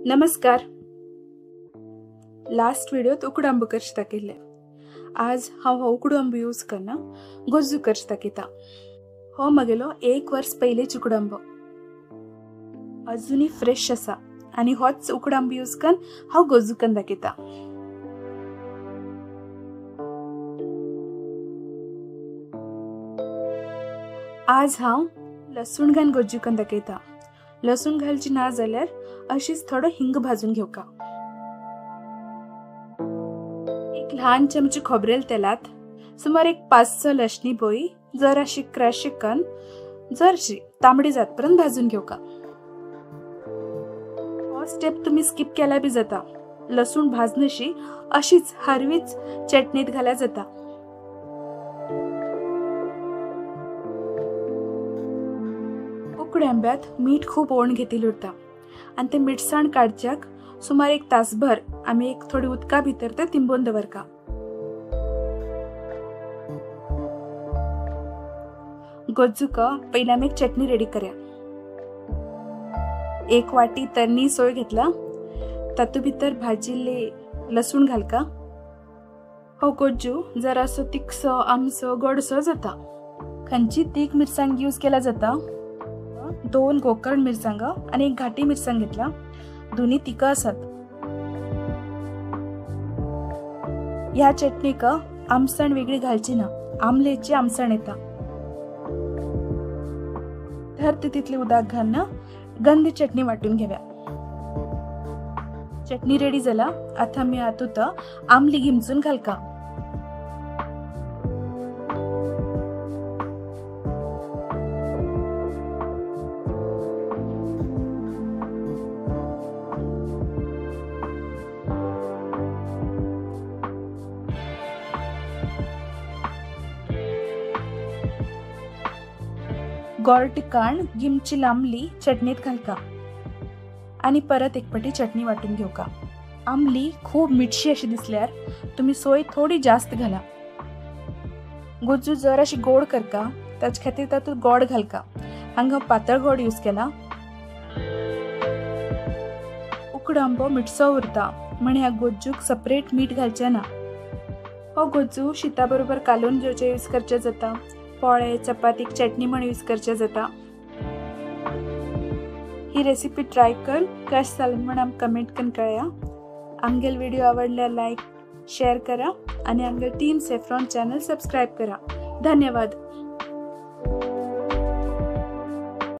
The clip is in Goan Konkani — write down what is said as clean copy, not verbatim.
नमस्कार। लास्ट व्हिडियोत उकडो आंबो करचे दाखयल्ले। आज हांव हो उकडो आंबो यूज करना गोज्जू करचे दाखयता। हो म्हगेलो एक वर्स पयलींच उकडो आंबो अजुनूय फ्रेश आसा आनी होच उकडो आंबो यूज करून हांव गोज्जू करून दाखयता। आज हांव लसूण घालून गोज्जू करून दाखयता। लसूण घालची ना जाल्यार अशीच थोडो हिंग भाजून घेवका। एक ल्हान चमचे खोबरेल तेलात सुमार एक 5-6 लसणी बोई जराशी क्रश करून जरशी तांबडी जातपर्यंत भाजून घेवका। हो स्टेप तुम्ही स्किप केला बी जाता। लसूण भाजनशी अशीच हरवीच चटणीत घाल्या जाता। उकड्या आंब्यात मीठ खूब ओण घेतिल्लें उरता आनी ते मिरसाण काडच्याक सुमार एक तासभर आमी एक थोडी उदका भितर ते तिंबोवन दवरका। गोज्जूक पयलीं आमी एक चटणी रेडी करया। एक वाटी तरणी सोय घेतला, तातूंत भितर भाजिल्ले लसूण घालका। हो गोज्जू जरासो तिखसो आमसो गोडसो जाता। खंयची तीख मिरसांग यूज केला जाता। 2 गोकर्ण मिरसांग आणि एक घाटी मिरसांग घेतला। दोन्ही तिखा आसात। ह्या चटणीक आमसण वेगळी घालची ना, आमलेची आमसण येता। तर तितले उदक घालून गंद चटणी वाटून घेव्या। चटणी रेडी जाला। आता मी हातूंत आमली गिमचून घालका। गोड टिकाण गिमची लांबली चटणीत घालका आणि परत एक पटी चटणी वाटून घेवका। आमली खूब मिठशी अशी दिसल्यार तुम्ही सोय थोडी जास्त घाला। गोज्जू जर अशी गोड करका ताचे खातीर तातूंत गोड घालका। हांगा पातळ गोड यूज केला। उकडो आंबो मिठसो उरता म्हण ह्या गोज्जूक सेपरेट मीठ घालचें ना। हो गोज्जू शिता बरोबर कालोवन जेवचे यूज करचे जाता। पोळे चपातीक चटणी म्हण यूज करचे जाता। ही रेसिपी ट्राय कर कशें जालें म्हण आमकां कमेंट करून कळया। आमगेल व्हिडिओ आवडल्यार लायक शेअर करा आनी आमगेल टीम सेफ्रॉन चॅनल सबस्क्रायब करा। धन्यवाद।